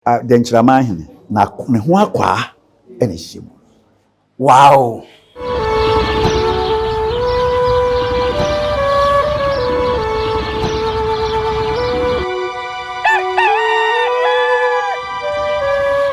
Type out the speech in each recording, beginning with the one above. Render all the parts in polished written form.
Dɛnkyerɛman hene, na ne ho akwaa na ɛhyehyɛ mu. Wow!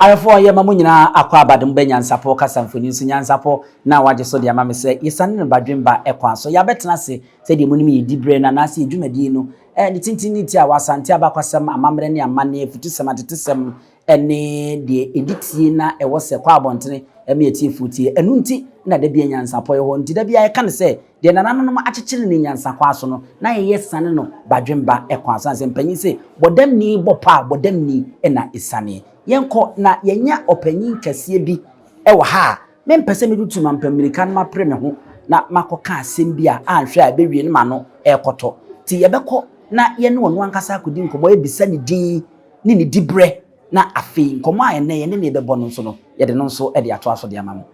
Ahwɛfoɔ yɛma mo nyinaa akɔ aba de mo bɛ Nyansapɔ kasa mfoni so Nyansapɔ na wagye so de ama me sɛ yɛsane no badwemba kwan so yɛabɛtena ase sɛdeɛ monim yɛn diberɛ no anaasɛ yɛn dwumadie no Ne tenten ne ti a wɔ Asante abakwasɛm, amammerɛ ne amanneɛ, afutusɛm, atetesɛm ne deɛ ɛdi tie na ɛwɔ sɛ kɔ abɔntene ma atiefoɔ tie. Ɛno nti na da biara nyansapɔ yɛ hɔ. Nti da biara yɛka no sɛ deɛ nananom akyekyere no nyansakwan so no, na yɛyɛ sane no badwemba kwan so. Sɛ mpanyin se bɔdamni bɔ pɔ a, bɔdamni na ɛsiane. Yɛnkɔ na yɛanya ɔpanyin kɛseɛ bi wɔ ha a Mempɛ sɛ metutu mampammirika na mapere me ho na makɔka asɛm bi a anhwɛ a ɛbɛwie no m'ano rekɔtɔ. Nti yɛbɛkɔ na yɛne ɔno ankasa akɔdi nkɔmmɔ, abisa ne din ne ne diberɛ, na afei nkɔmmɔ a ɛnnɛ yɛne no rebɛbɔ no nso no, yɛde no nso de atoa so de ama mo.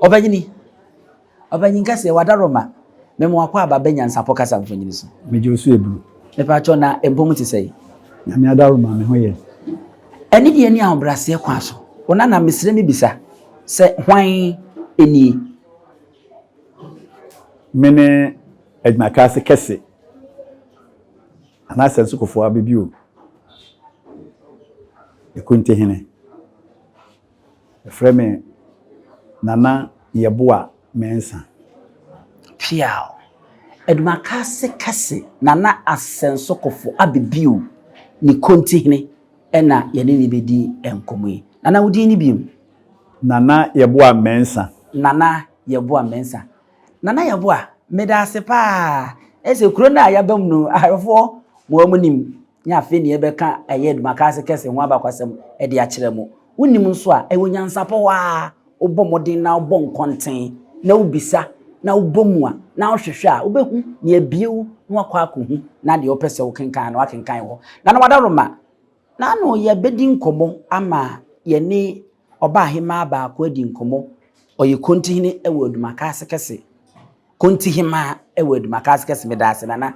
Ɔpanyini, Ɔpanyin kɛseɛ, Wadaroma, mema w'akwaaba ba nyansapɔ kasa mfonini so. Megye wo so aburu. Mepaakyɛw, na mpɔ mu te sɛn? Nyame adaworoma, me ho yɛ. Anidie ne ahobrɛaseɛ kwan so. Wo nana, mesrɛ mebisa sɛ hwan nie? Mene Adwumakaase kɛse anaasɛ Nsokofoɔ Abebio Ekuntehene. Wɔfrɛ me Nana Yeboah Mensah. Piaw! Adumakase kɛse Nana Asɛnsokofo Abebio ne Kontihene na yɛne no bɛdi nkɔmmɔ yi. Nana wo din ne bio? Nana Yeboah Mensah. Nana Yeboah Mensah. Nana Yeboah, meda ase paa. Ɛsɛ kuro no a yɛaba mu no, ahwɛfoɔ mo a monim, nyɛ afei na yɛbɛka ɛyɛ Adumakase kɛse ho abakwasɛm de akyerɛ mo. Wonnim nso a, ɛwɔ nyansapɔ hɔ ara. Wobɔ mmɔden na wobɔ nkɔnten na wobisa na wobɔ mu a, na wohwehwɛ a, wobɛhu nea abue wo na woakɔ akɔhu na deɛ wopɛ sɛ wokenkan no woakenkan wɔ hɔ. Nana Wadaroma, N'ano yɛbɛdi nkɔmmɔ ama yɛne ɔbaahemaa baako adi nkɔmmɔ. Ɔyɛ Kontihene wɔ Adumakaase kɛse. Kontihemaa wɔ Adumakaase kɛse. Meda ase Nana.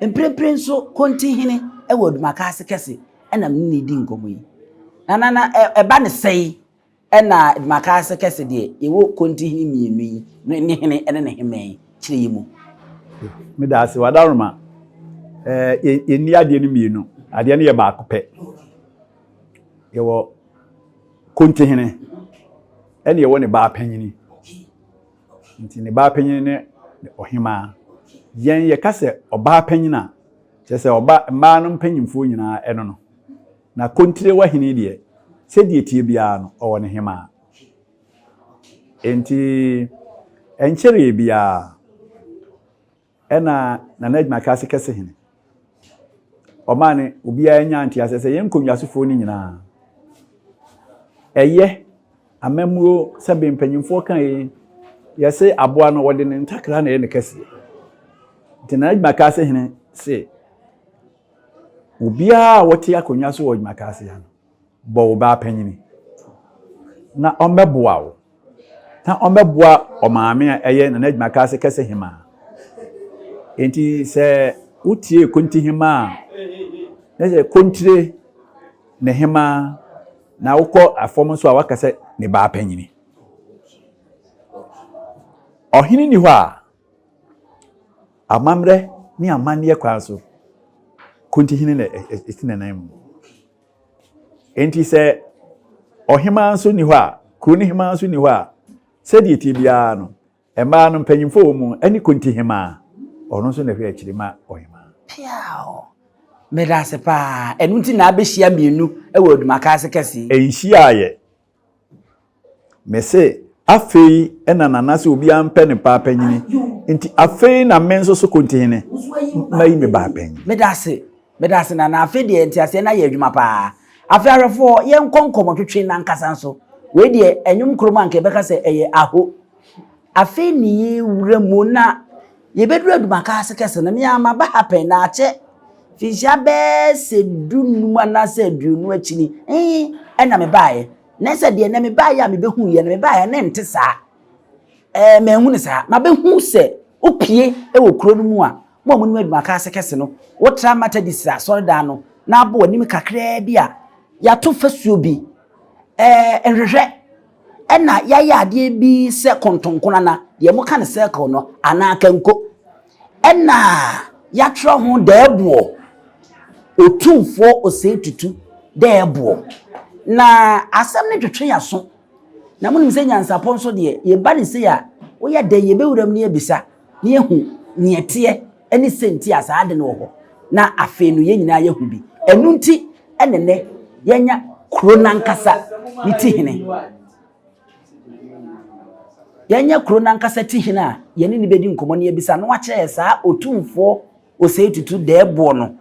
Mprempren nso Kontihene wɔ Adumakaase kɛse ɛna me ne no redi nkɔmmɔ yi. Nana na ɛba ne sɛe Ɛna Dwumakaase kɛse deɛ yɛwɔ kontihene mmienu yi ne ne hene ne ne hemmaa yi kyerɛ yi mu. Meda ase Wadaroma. Ɛɛ yɛnni adeɛ no mmienu. Adeɛ no yɛ baako pɛ. Yɛwɔ kontihene ɛna yɛwɔ ne baa panyini. Nti ne baa panyini ne ɔhemaa. Yɛn yɛka sɛ ɔbaa panyin a, kyerɛ sɛ ɔba mmaa no mpanyinfoɔ nyinaa ɛno no. Na Kontirewa hene deɛ, sɛdeɛ ɛteɛ biara no, ɔwɔ ne hemaa. Enti ɛnkyɛreɛ biara, ɛna Nana Adwumakase Kɛse hene, ɔmaa ne obiara nyaa nteaseɛ sɛ yɛn nkonnwasofoɔ no nyinaa, ɛyɛ amammuo sɛbe mpanyimfoɔ ka yi, yɛse aboa no wɔde ne ntakra na ɛyɛ ne kɛseɛ. Nti Nana Adwumakase hene se, Obiara a ɔte akonnwa so wɔ dwumakaase ha no, bɔ wo baa panyini na ɔmmɛboa wo, na ɔmmɛboa ɔmaame a ɛyɛ Nana Dwumakaase Kɛse Hemaa. Enti sɛ wotie Konti Hemaa a, na sɛ Kontire ne Hemaa, na wokɔ afam nso a waka sɛ ne baa panyini. Ɔhene ni hɔ a, Amammerɛ ne amanneɛ kwan so, Kontihene na ɛsi n'anan mu. Enti sɛ ɔhemaa nso nni hɔ a, kuro no hemaa nso nni hɔ a, sɛdeɛ ɛteɛ biara no, mmaa no mpanyimfoɔ wɔ mu ne Kontihemaa, ɔno nso na ɛhwɛ akyiri ma ɔhemaa. Piaw! Meda ase paa. Ɛno nti na abɛhyia mmienu wɔ Adumakaase kɛse yi. Ɛnhyiaeɛ. Mese afei na Nana sɛ obiara mpɛ ne paa panyini nti afei na me nso so kontihene mayi me baa panyin. Meda ase, meda ase Nana, afei deɛ nteaseɛ no ayɛ adwuma paa. Afei ahwɛfoɔ yɛnkɔ nkɔmmɔtwetwe no ankasa nso. Wei deɛ ɛnwom koro mu anka yɛbɛka sɛ ɛyɛ aho. Afei ne yɛwura mu na yɛbɛduru Adumaka ase kɛse no, me ara maba ha pɛn na akyɛ mfinhyia bɛɛ sɛ dunum anaasɛ aduonu akyi ni, ee, ɛna mebaeɛ. Na sɛ deɛ na mebaeɛ a mebɛhuiɛ no, mebaeɛ na ɛnte saa. Ɛɛ, manhu no saa. Mabɛhu sɛ wopie wɔ kuro no mu a, mo a monim Adumaka ase kɛse no, wotra Methodist asɔredan no na abɔ w'anim kakraa bi a, Yɛato fasuo bi, ɛɛ nhwehwɛ, ɛna yɛayɛ adeɛ bi sɛ kontonkonana, deɛ moka no circle no, anaa kanko. Ɛna yɛatwerɛ ho dɛɛboɔ, Otumfoɔ Osei Tutu dɛɛboɔ. Na asɛm no twetwe yɛn aso. Na monim sɛ nyansapɔ nso deɛ, yɛba ne sei a, woyɛ dɛn yɛbɛwura mu na yɛabisa na yɛahu nea ɛteɛ ne sɛ nti a saa ade no wɔ hɔ. Na afei no yɛn nyinaa yɛahu bi. Ɛno nti ɛna nnɛ yɛanya kuro no ankasa ne ti hene. Yɛanya kuro no ankasa ti hene a yɛne no bɛdi nkɔmmɔ na yɛabisa na wakyerɛ yɛ saa Otumfoɔ Osei Tutu dɛɛboɔ no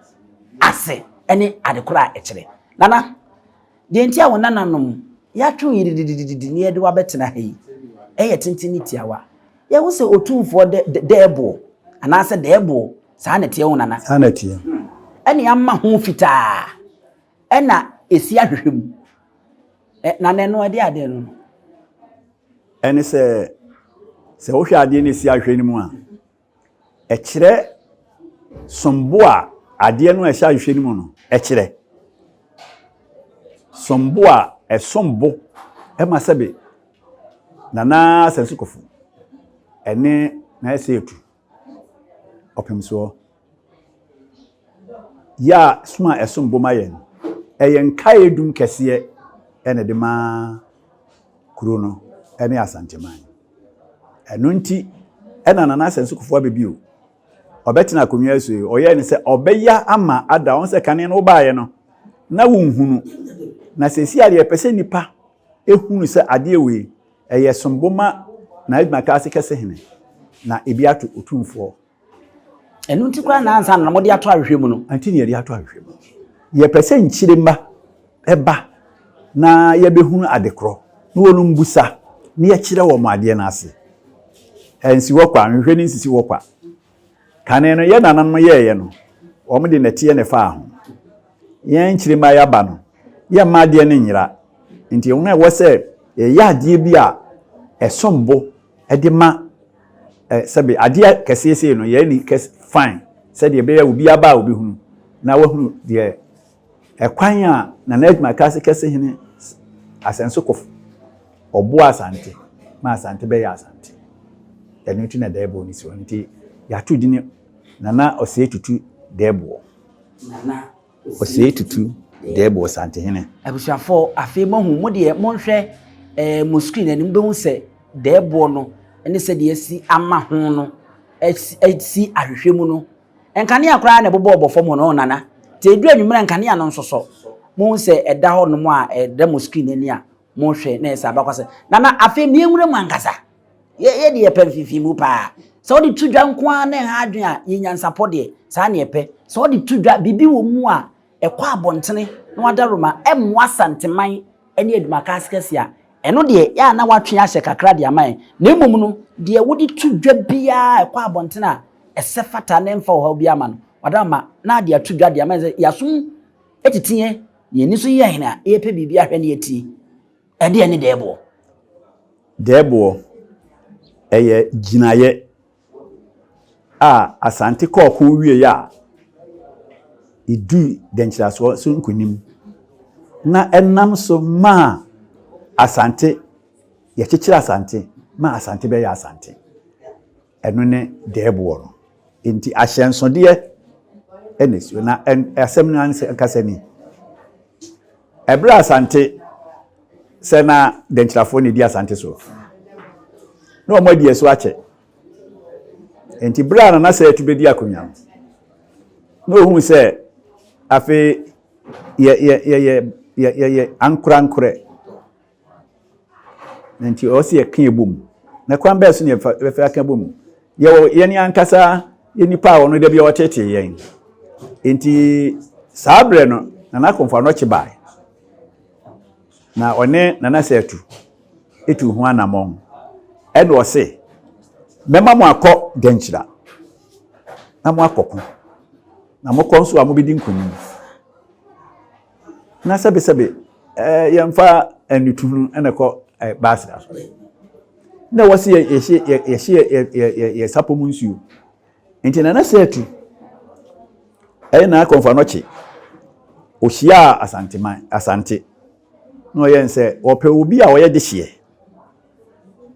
ase ne adekorɔ a ɛkyerɛ. Nana, deɛ nti a wo nananom yɛatwe wo yirididididi na yɛde wo abɛtena ha yi, ɛyɛ tenten ne tiawa. Yɛhu sɛ Otumfoɔ dɛ dɛɛboɔ anaasɛ dɛɛboɔ, saa na ɛteɛ wo nana? Saa na ɛteɛ. Ɛne ama ho fitaa ɛna ɛsi ahwehwɛ mu. Ɛ, nana ɛno ɛde adeɛ no no? Ɛne sɛ, sɛ wohwɛ adeɛ no ɛsi ahwehwɛ no mu a, Ɛkyerɛ sombo a adeɛ no a ɛhyɛ ahwehwɛ no mu no kyerɛ. Sombo a ɛsom bo ma sɛbe Nana Asɛnso Kofo ɛne Nana Ɛsɛ Atu ɔpemsoɔ. Yɛ a som a ɛsom bo ma yɛn. Ɛyɛ nkaeɛ dum kɛseɛ ɛna ɛde ma kuro no ne Asanteman. Ɛno nti ɛna Nana Asɛnso Kufuor aba bio. Ɔbɛtena akonnwa yi so yi, ɔyɛɛ ne sɛ ɔbɛya ama ada. Ɔn sɛ kane no wobaeɛ no, na wonhunu. Na seesei adeɛ yɛpɛ sɛ nnipa ehunu sɛ adeɛ wei, ɛyɛ sombo ma N'adwumakaase kɛse hene, na ebi ato Otumfoɔ. Ɛno nti koraa na ansa na mode ato ahwehwɛ mu no. Nti na yɛde ato ahwehwɛ mu. Yɛpɛ sɛ nkyiremma ba na yɛbɛhunu adekorɔ na wɔnom busa na yɛkyerɛ wɔn adeɛ no ase. Ɛnsi hɔ kwa, nhwehwɛ no nsisi hɔ kwa. Kane no, yɛn nananom yɛeɛ no, wɔn de nɛteɛ na ɛfaa ho. Yɛn nkyiremma yɛaba no, yɛmma adeɛ no nyera. Nti ɛho na ɛwɔ sɛ yɛyɛ adeɛ bi a ɛsom bo de ma ɛ sɛbe adeɛ kɛseɛ sei no yɛn ni kɛse fine sɛdeɛ ɛbɛyɛ obi aba a obɛhunu na wahunu deɛ ɛkwan a Nana Adwumakase kɛse hene Asɛnso Kofo ɔboa Asante ma Asante bɛyɛ Asante. Ɛno nti na dɛɛboɔ no si hɔ nti yɛato dini Nana Osei Tutu Dɛɛboɔ. Nana Osei Tutu Dɛɛbo Ɔsantehene. Abusuafoɔ, afei moahu, mo deɛ monhwɛ eh, mo screen anim mobɛhu sɛ dɛɛboɔ no ne sɛdeɛ asi ama ho no asi, asi ahwehwɛ mu no. Nkanea koraa na ɛbobɔɔbɔ fam hɔ no, nana. Nti ɛduru anwummerɛ a nkanea no nsosɔ. Mohu sɛ ɛda hɔ nom a ɛda mo screen ani a mohwɛ na ɛsɛ abakɔsɛ. Nana, afei meɛnwura mu ankasa. Yɛ yɛ deɛ yɛpɛ mfimfinimu paa. Sɛ wode to dwa nko ara na ɛha adwene a, yɛ nyansapɔ deɛ, saa na yɛpɛ. Sɛ wode to dwa, biribi wɔ mu a, ɛkɔ abɔntene na wadaroma, ɛmmoa Asanteman ne Adwumakaase kɛseɛ a, ɛno deɛ, yɛ a na woatwe ahyɛ kakra de ama yɛn. Na mmom no, deɛ wode to dwa biara a ɛkɔ abɔntene a, ɛsɛ fata na ɛmfa ɔhaw biara mma no, wadaroma na ade ato dwa de ama yɛn sɛ yɛasom tete yɛn, na yɛn ani so yɛ hene a, yɛpɛ biribi ahwɛ na yɛatie. Ɛdeɛn ne dɛɛboɔ? Dɛɛboɔ, ɛyɛ gyinaeɛ a Asante kɔɔ ko wieeɛ a ɛdii Dɛnkyirasoɔ so nkonim na ɛnam so maa Asante, yɛkyekyere Asante ma Asante bɛyɛ Asante. Ɛno ne dɛɛboɔ no. Enti ahyɛnsodeɛ na ɛsi hɔ. Na asɛm no ankasa ni. Ɛberɛ a Asante sɛ na Dɛnkyirafoɔ na ɛdi Asante soɔ, na wɔn adi ɛso akyɛ. Enti berɛ a Nana Sɛɛtu bɛdi akonnwa no, na ɔhuu sɛ afei yɛyɛ yɛyɛ ankorankorɛ. Na nti ɔwɔ sɛ yɛka yɛ bom. Na kwan bɛɛ so na yɛbɛfa aka bom? Yɛwɔ yɛn ankasa yɛ nipa a ɔno da bi a ɔtetee yɛn. Nti saa berɛ no, Nana Komfo Anokye bae. Na ɔne Nana Sɛɛtu etu ho anammɔn. Ɛna ɔse, mɛma mo akɔ Dɛnkyira na mo akɔko. Na mokɔ nso a mobɛdi nkonim. Na sɛbesɛbe ɛɛ yɛmfa anituhunu na ɛkɔ ɛɛ baasere asɔre. Na ɛwɔ sɛ yɛhyɛ yɛhyɛ yɛ yɛ yɛ sapɔ mu nsuo. Nti Nana Sɛɛtu ɛyɛ Nana Kɔmfo Anɔkye. Ɔhyiaa Asanteman, Asante, na ɔyɛɛ no sɛ ɔpɛ obi a ɔyɛ dehyeɛ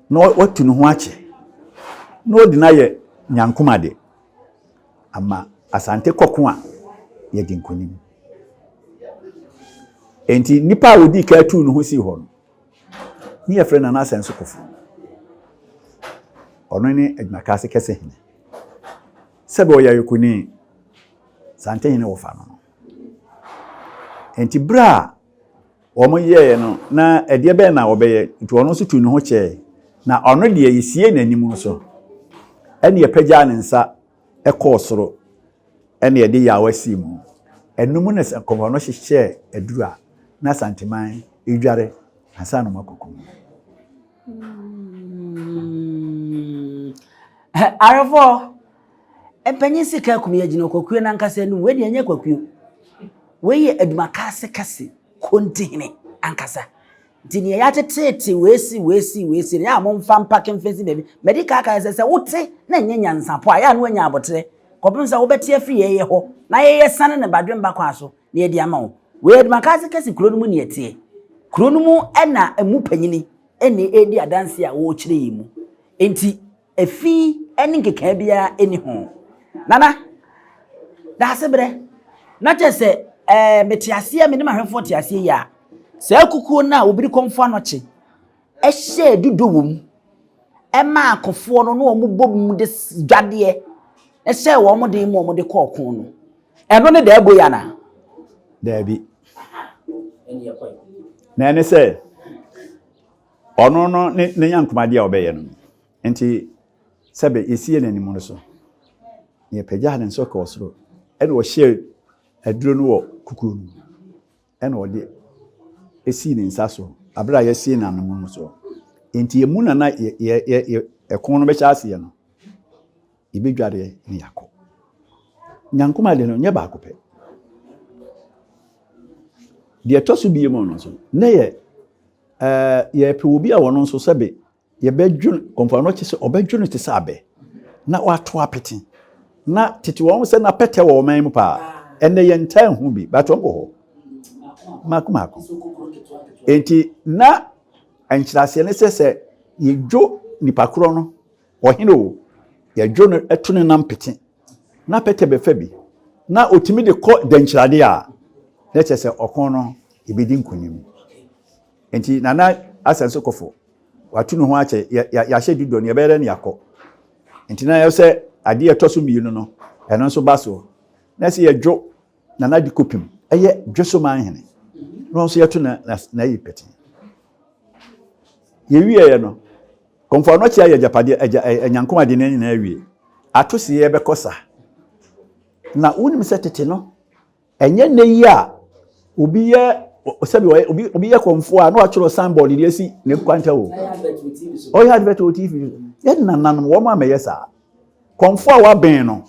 na watu ne ho akyɛ na ɔde no ayɛ nyankomade ama Asante kɔko a yɛdi nkonim. Enti nipa a ɔdii kan tuu ne ho sii hɔ no, ne yɛfrɛ Nana Asɛnso Kofo. Ɔno ne Adwumakaase Kɛse Hene. Sɛbe ɔyɛ ayɔkoni, Santehene wɔfa no no. Enti berɛ a wɔyɛeɛ no, na ɛdeɛ bɛn na wɔbɛyɛ? Nti ɔno nso tuu ne ho kyɛɛ. Na ɔno deɛ yɛsiee n'anim no so, ɛne yɛpagyaa ne nsa kɔɔ soro, ɛne yɛde yaawa sii mu. Ɛno mu na nkɔmfoɔ no hyehyɛɛ aduru a na Asanteman redware ansa na wɔakɔkum no. Awerɛfoɔ, mpanyin sika akum yɛ gyina ɔkwakuo no ankasa anim. Wei deɛ ɛnyɛ kwakuo. Wei yɛ adwumakaase kɛse kontihene ankasa. Nti nea yɛateteete wei si wei si wei si no, yɛ a momfa mpake mfɛnsi baabi. Madi ka aka sɛ sɛ wote na ɛnyɛ nyansapɔ a, yɛ a na woanya aboterɛ kɔpem sɛ wobɛte afiri yɛyɛ hɔ na yɛyɛ sane no badwemba kwan so na yɛde ama wo. Wei adwumakaase kɛse kuro no mu ne ɛteɛ. Kuro no mu na emu panyini na ɛredi adanse a wɔrekyerɛ yɛn mu. Enti efi ne nkekae biara nni ho. Nana, daasebrɛ, na kyerɛ sɛ ɛɛ mete aseɛ, me ne m'ahwɛfoɔ te aseɛ yi a, saa kukuo no a obiri kɔmfo anɔkye hyɛɛ dudo wɔ mu ɛma akofoɔ no na wɔn bɔ mu de dwadeɛ hyɛɛ wɔn den mu wɔn de kɔɔ ko no, ɛno ne daago yi anaa? Daabi. Na ɛne sɛ Ɔno no ne ne nyankomadeɛ a ɔbɛyɛ no. Nti sɛbe yɛsiee n'anim no so, na yɛpagyaa ne nsa kɔɔ soro, ɛna ɔhyɛɛ aduro no wɔ kukuo no mu, ɛna ɔde esii ne nsa so, abere a yɛasie n'anom no so. Nti emu na na yɛ yɛ yɛ ɛko no bɛhyɛ aseɛ no, yɛbɛdwareɛ na yɛakɔ. Nyankomadeɛ no nyɛ baako pɛ. Deɛ ɛtɔ so bie mu no nso, na yɛ Ɛɛ, yɛpɛ obi a ɔno nso sɛbe yɛbɛdwo no, kɔmfoano kyɛ sɛ ɔbɛdwo no te sɛ abɛ na wato apete. Na tete wɔn sɛ na pɛtɛ wɔ ɔman mu paa. Ɛnɛ yɛntaa nhu bi, but wɔn wɔ hɔ. Mako mako. Enti na nkyerɛaseɛ ne sɛ sɛ yɛdwo nipa korɔ no, ɔhene o, yɛdwo no to ne nam pete na pɛtɛ bɛfa bi na ɔtumi de kɔ dɛnkyerɛadeɛ a, na kyerɛ sɛ ɔko no yɛbɛdi nkonim. Nti Nana Asɛnso Kofo, watu ne ho akyɛ, yɛahyɛ dudɔ no, yɛbɛyɛ dɛ ne yɛakɔ. Nti na ɛyɛ sɛ adeɛ ɛtɔ so mmienu no, ɛno nso ba soɔ. Na sɛ yɛdwo Nana de kɔpem, ɛyɛ Dwosoman hene, na ɔno nso yɛto n'ayi pɛtee. Yɛwieɛ no, Kɔmfo Anɔkye ayɛ agyapadeɛ, agya, anyankom ade no nyinaa awie. Ato se yɛbɛkɔ sa. Na wonim sɛ tete no, ɛnyɛ nnɛ yi a obi yɛ sɛbi ɔyɛ obi obi yɛ kɔmfo a na watwerɛ signboard de asi ne kwanta o. Ɔyɛ advert wɔ TV so. Yɛn nananom wɔn a mɛyɛ saa. Kɔmfo a wabɛn no,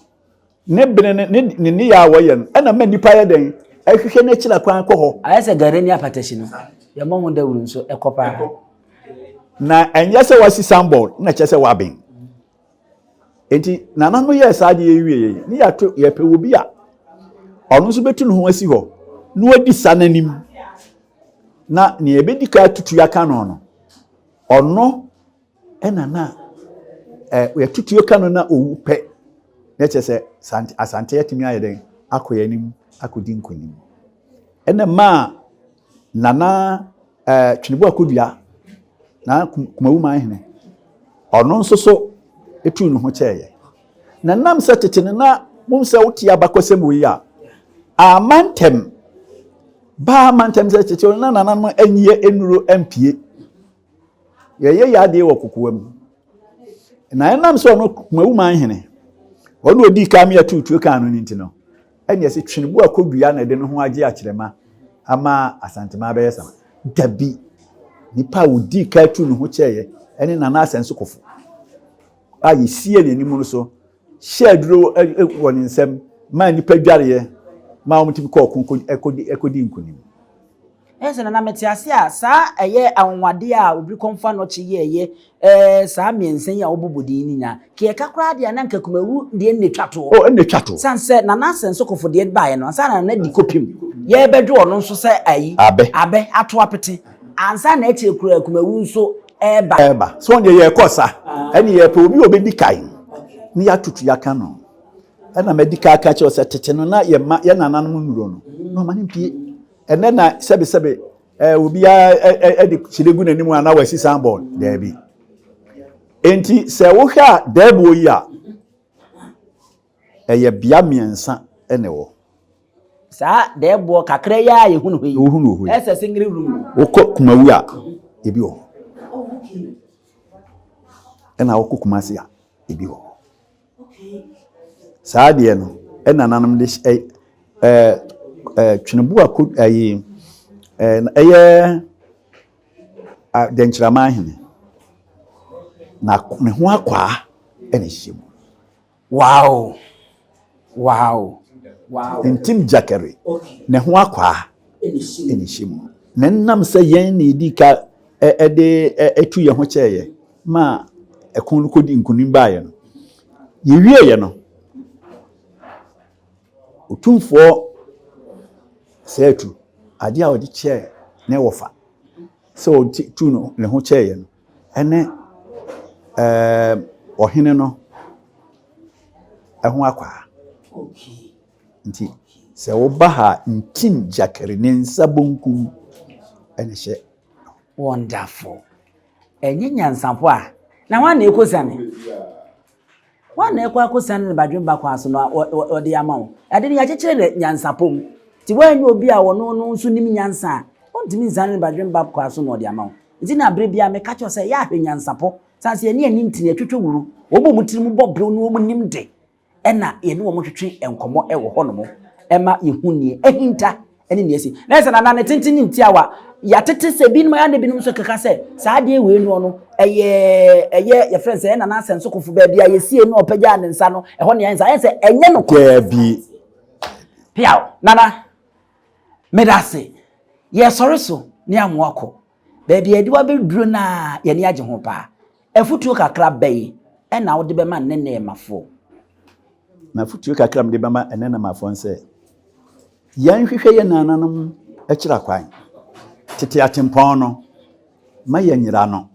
Ne bene ne ne ne nneyɛɛ a wɔyɛ no ɛna ma nnipa yɛ dɛn? Ɛhwehwɛ n'akyira kwan kɔ hɔ. Ayɛ sɛ gari ne apatashi no, yɛmmɔ ho dawuru nso, ɛkɔ paa. Na ɛnyɛ sɛ wasi signboard na kyerɛ sɛ waben. Enti nananom yɛɛ saa adeɛ yi wieɛ yi, ne yɛato yɛpɛ obi a ɔno nso bɛtu ne ho asi hɔ na wadi sa n'anim na nea ɛbɛdi ka atutu aka no no, ɔno Ɛna na ɛ yɛtutuo ka no na owu pɛ na kyerɛ sɛ sante asante atumi ayɛ dɛn akɔ yɛn anim akɔdi nkonim. Ɛna maa nana ɛ Tweneboa Kodua na Kumawu man hene ɔno nso so etu ne ho kyɛɛyɛ. Na nam sɛ tete no na mo sɛ wote abakɔsɛm wei a ama ntɛm baa ama ntɛm sɛ tete no na nananom anyie nnuro ampie. Yɛyɛ yɛn adeɛ wɔ kokoa mu. Na ɛnam sɛ ɔno Kumawu man hene, ɔno ɔdii kan me atuu tuo kaa no no nti no, ɛne ɛsɛ Tweneboa kɔdua na ɛde ne ho agye akyerɛma ama Asantema abɛyɛ sama. Dabi, nipa a ɔdii kan tuu ne ho kyɛeɛ ɛne Nana Asɛnso Kofo a yɛsiee n'anim no so hyɛɛ aduro wɔ ne nsam maa nnipa dwareɛ maa wɔtumi kɔɔ ko kɔdi nkonim. Ɛyɛ sɛ Nana mete ase a, saa ɛyɛ anwanwadeɛ a Obiri Kɔmfo Anɔkye yɛɛyɛ ɛɛ saa mmiɛnsa yi a wobobɔ din no nyinaa, ka yɛka koraa deɛ a na anka Kumawu deɛ na ɛtwa toɔ. Oh, ɛna ɛtwa toɔ. Sane sɛ Nana Asɛnso Kofo deɛ baeɛ no, ansa na Nana di kɔpem, yɛrebɛdwo ɔno nso sɛ ayi, Abɛ. Abɛ ato apete, ansa na akyire koraa Kumawu nso ɛreba. Ɛreba. So wɔn deɛ yɛrekɔ sa, ɛne yɛrepɛ obi a ɔbɛdi kan na yɛatoto yɛaka no. Ɛna madi kan aka kyerɛ wo sɛ tete no na yɛma yɛn nananom nnuro no, na ɔma no mpue. Ɛnɛ na sɛbesɛbe ɛɛ obiara ɛde kyerɛ gu n'anim a na wasi signboard. Daabi. Enti sɛ wohwɛ a daabuo yi a, ɛyɛ bea mmiɛnsa na ɛwɔ. Saa dɛɛboɔ kakra yi a yɛhunu hɔ yi. Wohunu wɔ hɔ yi. Ɛsɛ single room no. Wokɔ Kumawu a, ebi wɔ hɔ. Ɛna wokɔ Kumasi a, ebi wɔ hɔ. Saa adeɛ no nananom de ɛ ɛ ɛ tweneboa ko ɛyi ɛ ɛyɛ dɛnkyerɛman hene na ne ho akwaa ɛna ɛhyɛ mu. Wow! Wow! Wow! Ntim Gyakari ne ho akwaa ɛna ɛhyɛ mu. Na ɛnam sɛ yɛn na yɛdi ka ɛde ɛtu yɛn ho kyɛɛyɛ ma ɛko no kɔdi nkonim baeɛ no, yɛwieeɛ no, Otumfoɔ Sɛɛtu, adeɛ a ɔde kyɛɛ ne wɔfa sɛ ɔtu no ne ho kyɛeɛ no, ɛne ɛɛ ɔhene no ɛho akwaa. Nti sɛ woba ha Ntim Gyakari ne nsa bonkum ɛna ɛhyɛ. Wonderful. Ɛnyɛ nyansapɔ a, na hwan na ɛkɔsiane? Hwan na ɛkɔ akɔsiane no badwemba kwan so na ɔde ama wo? Ade no yɛakyekyere no nyansapɔ mu. Nti woanyɛ obi a ɔno no nso nim nyansa a, ɔntumi nsiane no badwemba kwan so na ɔde ama wo. Nti na berɛ biara meka kyerɛ wo sɛ yɛ ahwɛ nyansapɔ. Sane sɛ yɛne ani ntini atwitwa wuru. Wɔn a wɔn tirim bɔ bew ne wɔn nim de ɛna yɛne wɔn twetwe nkɔmmɔ wɔ hɔnom ɛma yɛhu nea ahinta ne nea asi. Na ɛsɛ nana ne tenten ne ntiawa yɛatete sɛ binom ayɛ na binom nso keka sɛ saa adeɛ wei noɔ no ɛyɛ ɛyɛ yɛfrɛ no sɛ ɛyɛ nana asɛnsokofo baabi a yɛsie no ɔpagyaa ne nsa no ɛhɔ ne yɛn nsa ayɛ sɛ ɛnyɛ no Daabi. Piaw nana meda ase yɛsɔre so ne amoa kɔ baabi a yɛde wabɛduro no a yɛne agye ho paa. Afotuo kakra bɛn na wode bɛma nnɛ nnɛɛmafoɔ? M'afotuo kakra a mede bɛma nnɛ nnɛɛmafoɔ ne sɛ, yɛnhwehwɛ yɛn nananom akyiri akwan. Tete atempɔn no, mma yɛnnyera no.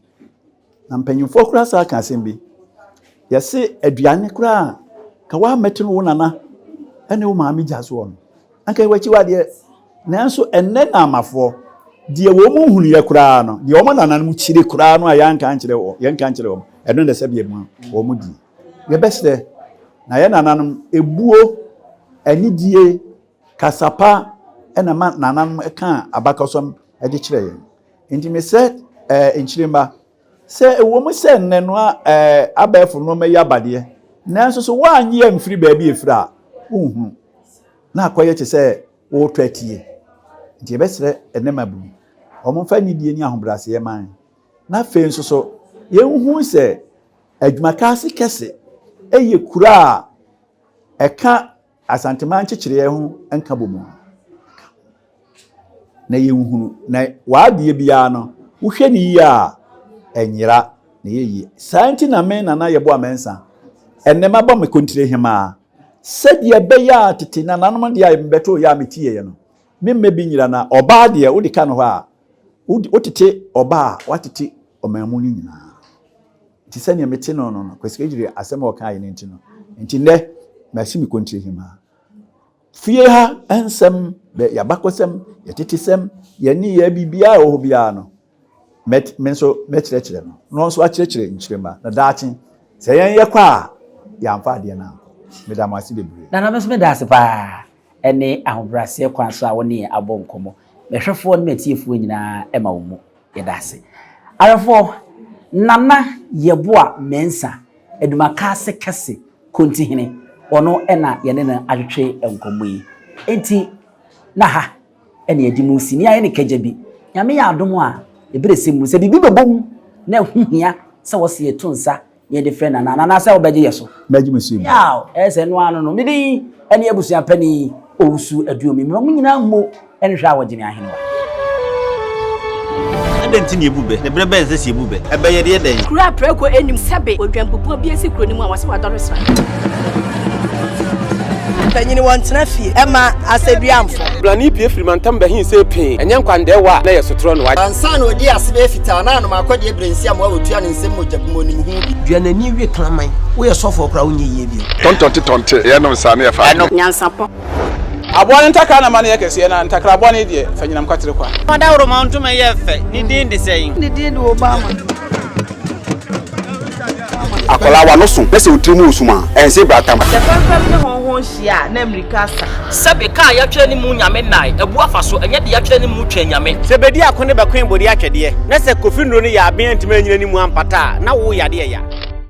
Na mpanyimfoɔ koraa saa ka asɛm bi. Yɛse aduane koraa a, ka woammɛto no wo nana ne wo maame gya soɔ no, anka ɛwɔ akyiwadeɛ. Nanso ɛnnɛ Naamafoɔ, deɛ wɔn nhunuiɛ koraa no, deɛ wɔn nananom kyiri koraa no a yɛanka ankyerɛ wɔn, yɛnka nkyerɛ wɔn, ɛno na sɛdeɛ mu wɔn die. Yɛbɛsrɛ na yɛn nananom ebuo, anidie, kasapa ɛna ma nananom ɛkaa abakɔsɛm de kyerɛ yɛn. Nti mesrɛ ɛɛ nkyirimma sɛ ɛwɔ mu sɛ nnɛ no ɛɛ abɛɛfo nneɛma yi aba deɛ, nanso so woannye amfiri baabi efiri a, wonhunu. Na akɔyɛ te sɛ woretɔ atie. Nti yɛbɛsrɛ ɛnnɛ mmabunu, wɔmfa anidie ne ahobrɛaseɛ mma yɛn. Na afei nso so, yɛnhu sɛ Adwumakaase kɛse yɛ kuro a ɛka Asanteman nkyekyereɛ ho nkabom ho. Na yɛnhunu, na w'adeɛ biara no, wohwɛ no yie a, ɛnyera, na ɛyɛ yie. Saa nti na me Nana Yeboah Mensah, ɛnnɛ mabɔ me kontire hemaa, Sɛdeɛ ɛbɛyɛ a tete nananom deɛ a mebɛtoo yɛ a metieeɛ no, me mma bi nyera na ɔbaa deɛ wode ka no hɔ a, wotete ɔbaa a, woatete ɔman mu no nyinaa. Nti sɛdeɛ mete no no no, Kwasi Kegyiri asɛm a ɔkaeɛ no nti no, nti nnɛ masi me kontire hemaa. Fie ha nsɛm, yɛn abakɔsɛm, yɛn tetesɛm, yɛn nneyɛɛ, biribiara a ɛwɔ hɔ biara no, Mɛ, me nso mɛkyerɛkyerɛ no, na ɔno nso akyerɛkyerɛ nkyirimma, na daakye, sɛ yɛn yɛkɔ a, yɛamfa adeɛ no ankɔ. Meda mo ase bebree. Nana me nso meda ase paa ɛne ahobraseɛ kwan so a wo ne yɛn abɔ nkɔmmɔ. Mɛhwɛfoɔ ne m'atiefoɔ nyinaa ɛma wo mu. Yɛda ase. Ahwɛfoɔ, Nana Yeboah Mensah, Adumakaase Kɛse Kontihene, ɔno na yɛne no atwetwe nkɔmmɔ yi. Enti, na ha ɛna yɛde mu si ne ayɛ no kagya bi. Nyame yɛ adom a, ɛberɛ sɛ mu, sɛ biribi bɛbɔ mu na ɛho hia sɛ wɔse yɛto nsa na yɛde frɛ Nana, Nana sɛ wobɛgye yɛ so? Mɛgye mo so bi. Yaw, ɛyɛ sɛ ɛno ara no no. Me din ɛne abusua panin Owusu Aduomi. Mema mo nyinaa mmo nhwɛ a wɔgye me ahenewa. Adɛn nti na yɛbu bɛ? Na berɛ bɛn na ɛsɛ sɛ yɛbu bɛ? Ɛbɛ yɛde yɛ dɛn? Kuro a prako nnim sɛbe odwanbubuo bi asi kuro no mu a wɔse wadɔre sra. Mpanyin wɔntena fie mma asɛdua mfɔ. Blani pue firi mantam bɛhe see pee, ɛnyɛ nkwandɛɛwa a na ɛyɛ sotorɔ na wagye. Ansa na ɔdii ase bɛyɛ fitaa na anom akɔdeɛ berɛ nsi amoa wɔtua ne nsam mogya bi mu ɔnim ho bi. Dua n'ani we kraman. Woyɛ sɔfoɔ koraa wonyɛ yie bio. Tɔntɔnte tɔnte yɛnom saa ne yɛfa Ɛno. Nyansapɔ. Aboa no ntakra na ma no yɛ kɛseɛ, na ntakra bɔne deɛ, fa nyinam kwatere kwa. Ɔdawuroma ntoma yɛ fɛ, ne din de sɛn? Ne din de Obama. Akwadaa w'ano so na sɛ wo tiri mu resum a, ɛnse bratam. Sɛ fɛmfɛm ne hɔnhɔn hyia a, na mmirika asa. Sɛbe ka a yɛatwerɛ ne mu Nyame nnae, abu afa so, ɛnyɛ deɛ yɛatwerɛ ne mu Twɛn Nyame. Sɛ bedi ako ne bɛkoe bode atwɛdeɛ, na sɛ Kofi nnuro no yɛ aben antumi anyina ne mu ampata a, na wo yadeɛ ya.